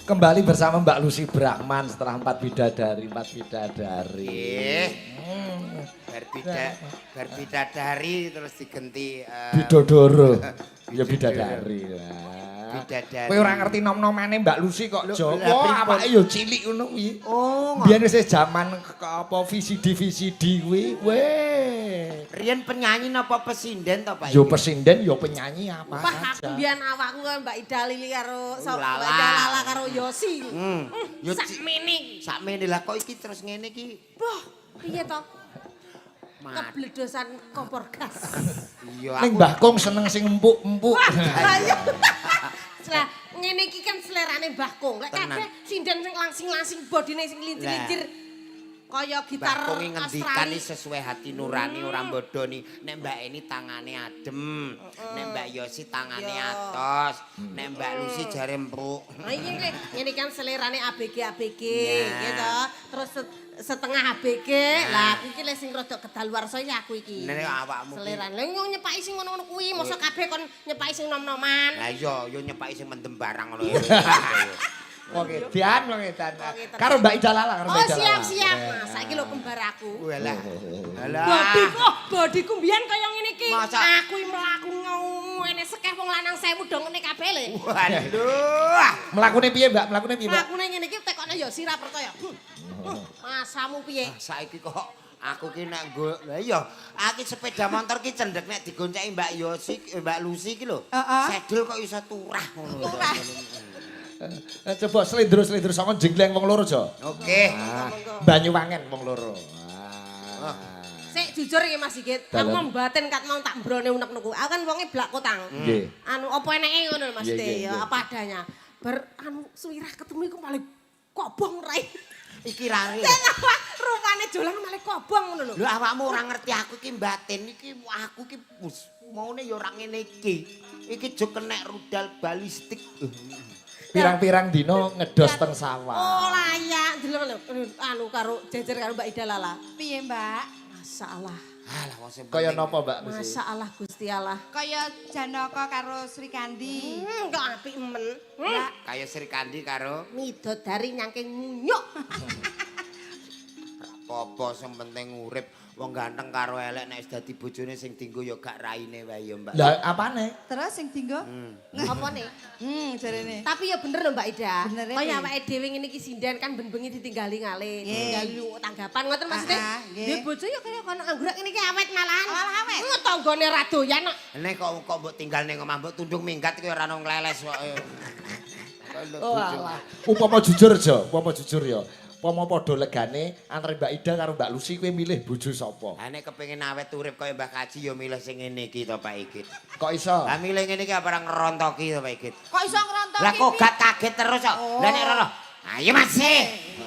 Kembali bersama Mbak Lucy Brahman setelah empat bidadari, empat bidadari. Nggih. Bar bidadari terus digenti Bidodoro. Ya bidadari lah. Bidadari. Kowe ora ngerti nom-nomane Mbak Lucy kok Lho, Jawa. lah, pripun? Awake ya cilik ngono kuwi. Oh, Biyen wis jaman apa VCD VCD kuwi. Weh. Riyen penyanyi napa pesinden to, Pak? Yo iki? pesinden yo penyanyi apa Wah, aku aja. mbiyen awakku karo Mbak Ida Lili karo Lala. Mbak Ida Lala karo Yosi. Yo Sakmene. Sakmene lah kok iki terus ngene iki. Boh, piye to? Mat. Kebledosan kompor gas. Iya Ning aku Mbah Kong seneng sing empuk-empuk. Wah, ayo. Lah, ngene iki kan selerane Mbah Kong. Lek Tenan. kabeh sinden sing langsing-langsing bodine sing lincir-lincir kaya Mbah gitar Kong iki ngendikan Australia. iki sesuai hati nurani, ora bodoni. Nek Mbak Eni tangane adem, nek Mbak Yosi tangane atos, nek Mbak Lucy jare empuk. Nah, iya iki ngene kan selerane ABG ABG gitu. Terus setengah ABG. Lah aku iki lek sing rada kedaluwarsa iki aku iki. Nek awakmu ki- Selerane. Lah nyong nyepaki sing ngono-ngono kuwi, mosok kabeh kon nyepaki sing nom-noman. Lah iya, yo nyepaki sing mendem barang ngono. Wong edan, wong edan. Wong edan. Karo Mbak Ida Lala, karo Oh Mbak Ida siap Lala. siap. Mas, saiki lho kembar aku. Walah. Alah. Bodiku, oh, bodiku mbiyen kaya ngene iki. Masa? Aku iki mlaku ngene sekeh wong lanang 1000 do ngene kabeh le. Waduh. Mlakune piye, Mbak? Mlakune piye, Mbak? Mlakune ngene iki tekokne ya sira percaya. Masamu piye? Saiki kok aku ki nek nggo lah iya, aku sepeda motor ki cendhek nek digonceki Mbak Yosi, Mbak Lucy ki lho. Heeh. Sedul kok iso turah ngono lho. Turah. Coba slendro-slendro songo jengleng wong loro, Jo. Oke. Ah, Banyuwangen wong loro. Ah. Sik jujur iki Mas Sigit, aku Dalem. mau mbatin kat mau tak mbrone unek nuku. Aku kan wonge blak kotang. Nggih. Anu apa eneke ngono lho Mas Nggih, Sigit nggih, ya nggih. apa adanya. Ber anu suwirah ketemu iku malah kobong rai. Iki rare. Apa rupane jolang malah kobong ngono lho. Lho awakmu ora ngerti aku iki mbatin iki aku iki bus, maune ya ora ngene iki. Iki jo kenek rudal balistik. Pirang-pirang dino ngedos teng sawah. Oh layak delok lho anu karo jejer karo Mbak Ida Lala. Piye, Mbak? Masalah. Alah wong sing Kaya penting. napa, Mbak Lucy? Masalah Gusti Allah. Kaya Janaka karo Srikandi. Kok apik men. Lah, Kaya Srikandi karo Midodari nyangking munyuk. apa sing penting urip. Wong ganteng karo elek nek wis dadi bojone sing dinggo ya gak raine wae ya, Mbak. Lah apane? Terus sing dinggo? Apa nih? Jarene. Tapi ya bener lho Mbak Ida. Bener Kaya piye? awake dhewe ngene iki sinden kan ben bengi ditinggali ngale, ditinggali tanggapan ngoten maksudnya. Ah, ah, nggih. Duwe bojo ya kaya kono anggrek ngene iki awet malahan. Malah awet. Tanggane ra doyan kok. Nek kok kok mbok tinggal ning omah mbok tundung minggat iki ora ono ngleles kok. Oh alah. Upama jujur, Jo, upama jujur ya. Upama padha legane antara Mbak Ida karo Mbak Lucy kowe milih bojo sapa? Lah nek kepengin awet urip kaya Mbah Kaji ya milih sing ngene iki to Pak Igit. Kok iso? Lah milih ngene iki apa ora ngerontoki to Pak Igit. Kok iso ngrontoki? Lah kok gak kaget terus kok. Oh. Lah nek rono, ayo Mas.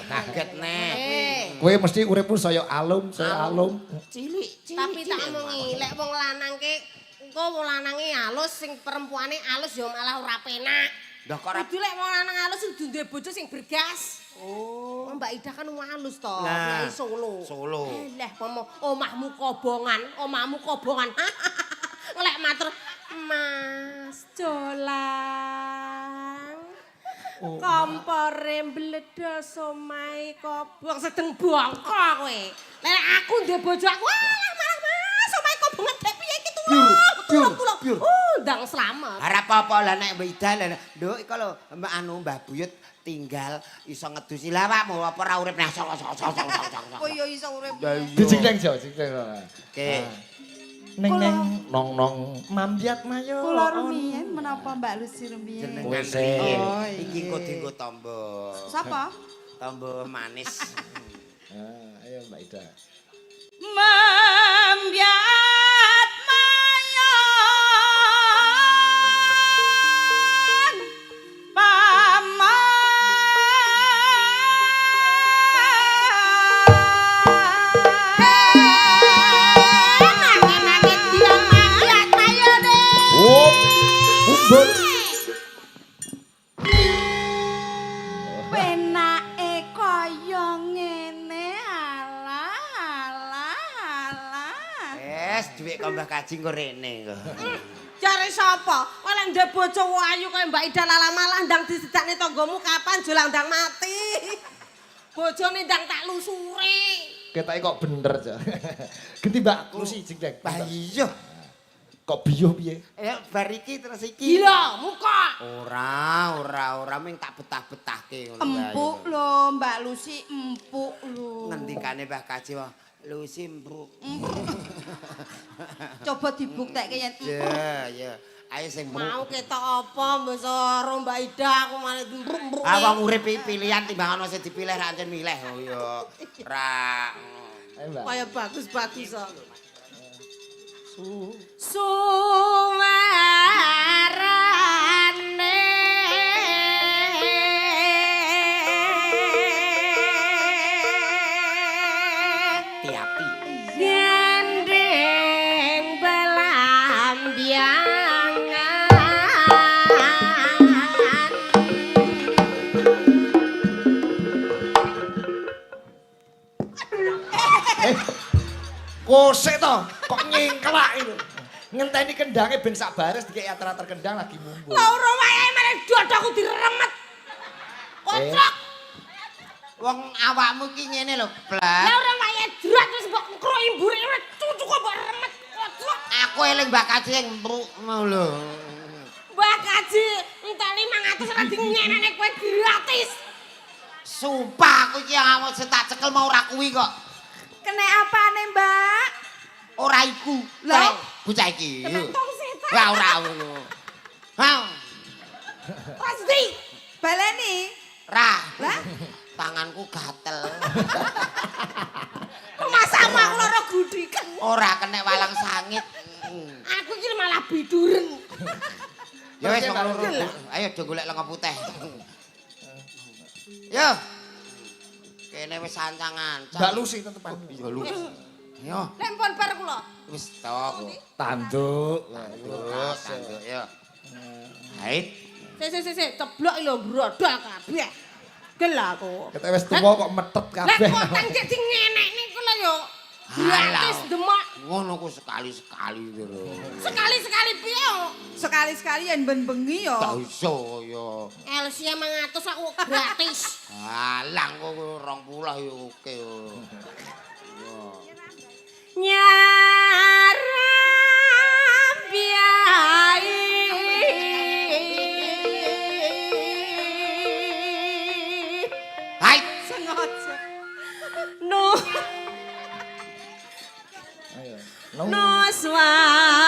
Kaget neh. Eh, Kowe mesti uripmu saya alum, saya alum. Cilik, cilik. tapi tak omongi lek wong lanang ke engko wong lanange halus sing perempuane halus ya malah ora penak. Lah kok ora Kudu lek wong lanang halus kudu duwe bojo sing bergas. Oh, Mbak Ida kan halus to, Nah, Nyai Solo. Solo. Lah, pomo omahmu kobongan, omahmu kobongan. Ngelek matur, Mas Jolang. Oh. Kompore mbledos omahe kobong sedeng bongko kowe. Lek aku ndek bojo aku, alah malah Mas, omahe kobongan dek piye iki tulung, tulung, tulung. Ndang slamet. Ora apa-apa lah nek Mbak Ida lah. Nduk iku lho Mbak anu Mbah Buyut tinggal iso ngedusi lah awakmu apa ora urip nang sok sok sok sok sok. sok. Kok ya iso urip. Lah iya. Dijengkleng Jo, jengkleng. Oke. Neng neng nong nong mambiat mayo. Kula rumiyin menapa Mbak Lucy rumiyin? Jenengan Kowe sih. riyin. Oh, Iki iya. kok dienggo tombo. Sapa? Tombo manis. Ah, ayo Mbak Ida. Membiat mayon paman. Nangis dia mambiat mayo deh. Oh, umbul. Penake kaya ngene alah alah alah. Es dhuwit kok Mbah Kaji engko rene kok. Jare sapa? Kowe lek ndek bojo ayu kaya Mbak Ida lala malah ndang disedakne tanggamu kapan jolang ndang mati. Bojone ndang tak lusure. Ketoke kok bener aja. Genti Mbak Lucy jengglek. Bah iya. Kok biyuh piye? Bar iki terus iki. Gila, muka. Ora, ora, ora ming tak betah-betahke ngono wae. Empuk lho Mbak Lucy, empuk lho. Ngendikane Mbah Kaji wah, Lucy empuk. Coba dibuktekke yen empuk. Ya, ya. Ayo sing Mau ketok apa mbok karo Mbak Ida aku malah mbruk-mbruk. Ah wong urip iki pilihan timbang ana sing dipilih ra ancen milih. Oh ya. Ra. Ayo Mbak. Kaya bagus-bagus kok. Su. Suwarane Tiapi. gendeng belambiangan. Kosek to, kok nyingklak itu. Ngenteni kendange ben sak baris dikek ater-ater kendang lagi mumbul. Lah ora wae malah dadaku diremet. Kocok. Wong awakmu iki ngene lho, Blak. Lah ora wae drat wis mbok ngkroki mburi ora cucu kok mbok remet. Kocok. Aku eling Mbah Kaji sing mbruk mau lho. Mbah Kaji entek 500 ora dingenene kowe gratis. Sumpah aku iki awak sing tak cekel mau ora kuwi kok. Kena apane, Mbak? Ora iku. Lah? Bocah iki. Kena tong setan. Lah ora ngono. Ha, Pasti. Baleni. ra. Lah? Tanganku gatel. Masa aku lara gudiken. Ora kena walang sangit. Aku iki malah biduren. Ya wis wong loro. Ayo do golek lenga putih. Yo. Kene wis ancang-ancang. Mbak Lucy tetepan. Iya lu. Yo, Lek pun bar kula. wis tok. Tanduk. Tanduk, tanduk yo. Hait. Sik sik sik sik ceblok lho brodol kabeh. Gel aku. Ketek wis tuwa kok metet Lek kabeh. koteng cek dingenekne ku lho yo. Gratis demak. Ngono ku sekali-sekali gitu lho. Sekali-sekali piye? Sekali-sekali yen ben bengi yo. Tak iso yo. LC 500 aku gratis. Alang kok 20 yo oke yo. Yo. Nyaram biai. Hait. Sengaja. No Ayo. No. Nuswanta.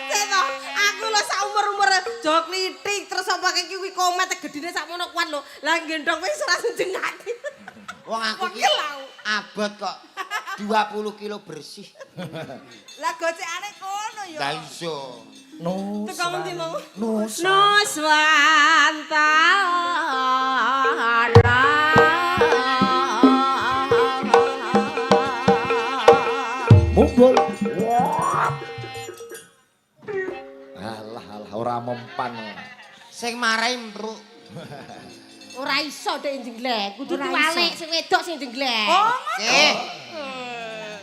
Seto, aku lho sak umur-umur jok klitik terus apa iki kuwi komet gedine sakmono kuat lho. Lah gendong wis ora senjengake. Wong aku iki Wakil aku. abot kok 20 kilo bersih. Lah gocekane kono yo. Lah iso. No. Teko ngendi mau? Nuswantara. Nuswantara. Mumbul. Alah alah ora mempan. Sing marai mbruk. Ora iso dek jenglek, kudu Ora diwalik iso. sing wedok sing jenglek. Oh, ngono. Oke.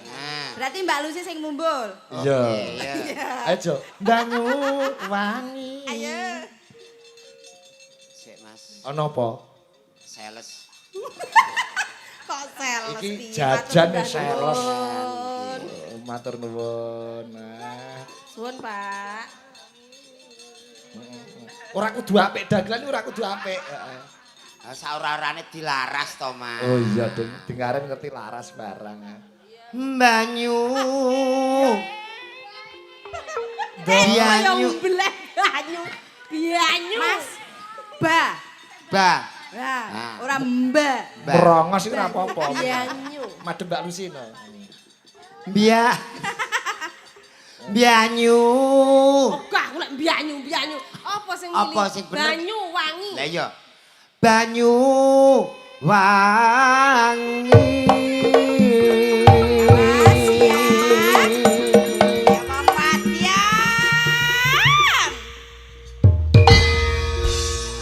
Nah. Berarti Mbak Lucy sing mumbul. Iya. Iya. Ayo Jo. Banyu wangi. Ayo. Sik Mas, Ana apa? sales. Kok sales Iki piye? jajan Matur sales. nuwun. Oh, matur nuwun. Nah. Suwun, Pak. Ora kudu apik dagelan ora kudu apik. Heeh. Ah saora-orane dilaras to, Mas. Oh iya, Ding. Dingaren ngerti laras barang. Banyu. Kaya Banyu. mbleh banyu. Banyu. Mas. Ba. Ba. Lah, Ah. ora mba. Ba. Merongos iku ora apa-apa. Banyu. Madem Mbak Lucy no. Biak. Banyu. Ogah aku lek banyu, banyu. Apa sing milih? Apa sing bener? Banyu wangi. Lah iya. Banyu wangi. Mas ya. Ya pepatian.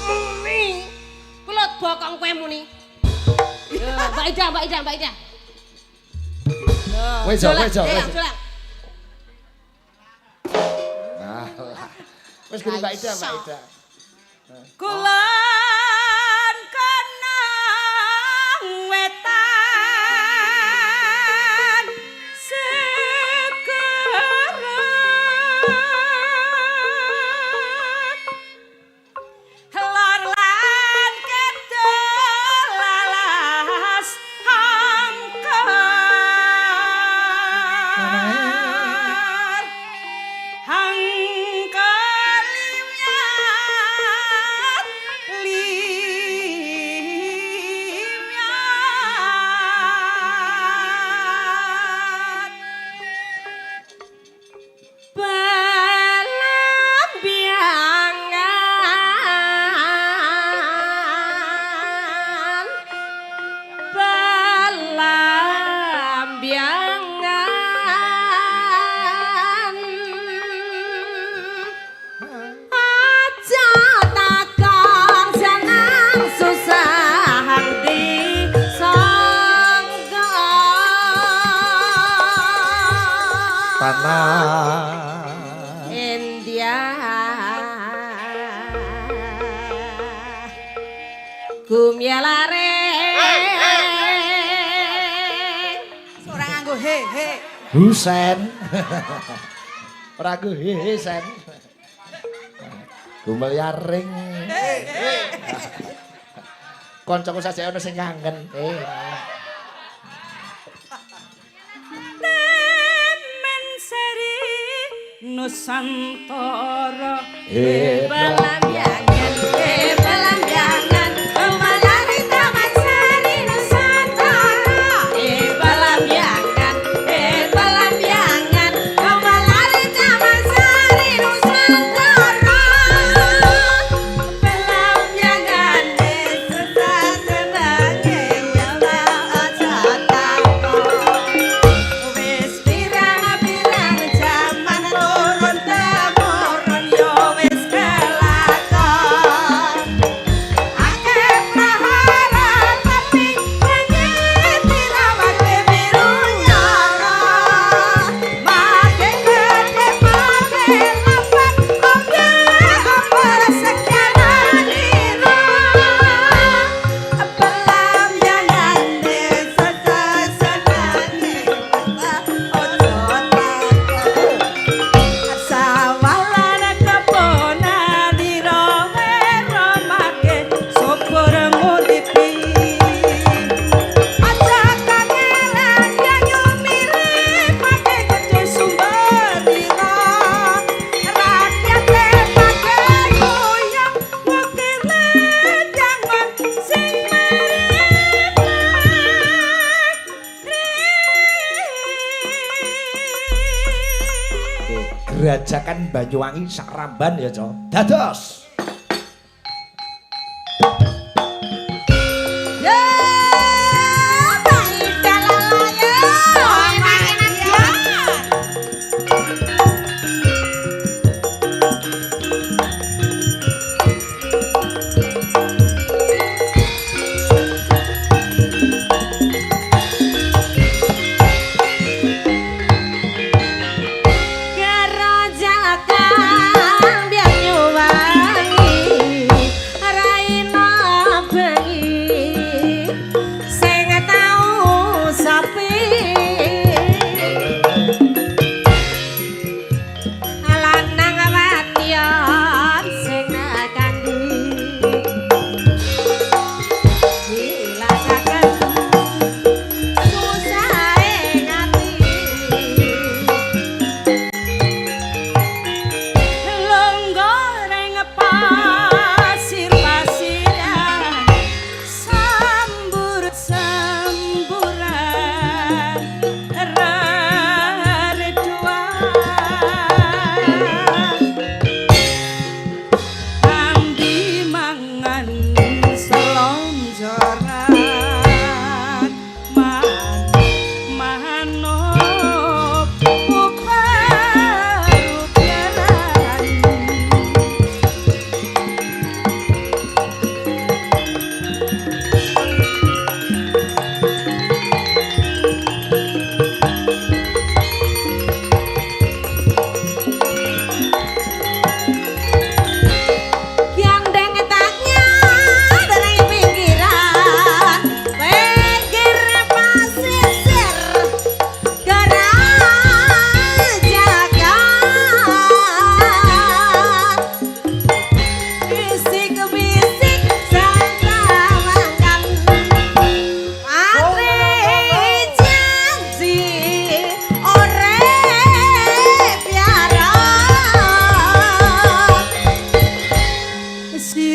Muni. Kulo bokong kowe muni. Yo, Mbak Ida, Mbak Ida, Mbak Ida. Wes Jo, wes Jo, wes. Jolang. Wis gini Mbak Ida, Mbak Ida. Kulon kenang wetan segera lor lan kidul alas angker hangkalimat limyat Balambiangan Balambiangan Aja takon jangan susah disangka. Tanah India Gumyalare Ora nganggo he he. Husen. Ora ku hehe sen. Gumel yaring. Kancaku saja ono sing kangen. Eh. Temen seri Nusantara. Balambiangan, eh balambiangan, Malari Taman Sari Nusantara. Eh balambiangan, eh balambiangan, Malari Taman Sari Nusantara. Balambiangan susah senange wela aja takon. Wis pirang-pirang jaman turun temurun yo wis kelakon. Akeh prahara tapi pengen dirawate biru nyara. Make gede make lapan ombe apa sekian anira. Pelambiangan sesa-senane ojo takon. Sawah lan kebon dira wera make subur mudipi. Aja kangelan yayu mirip make gedhe sumber dira. Rakyate pake goyang ngukir lenjangan sing Oke, Gerajakan Banyuwangi sak ramban ya, Cok. Dados. Ya, Mbak Ida lala ya. Enak ya. Gerajakan Banyuwangi.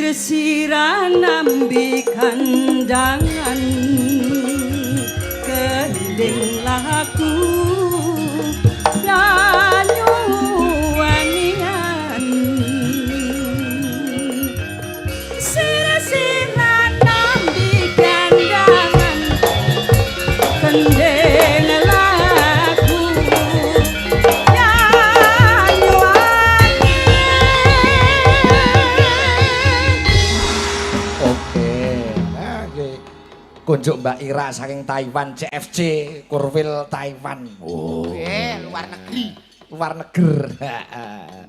Sir-siran nambi kandangan, kending laku Banyuwangian. Sir-siran nambi kandangan, kending laku Banyuwangi. Oke. Nah, nggih. Kunjuk Mbak Ira saking Taiwan, CFC Korwil Taiwan. Oh. Luar negeri. Luar negeri. Heeh.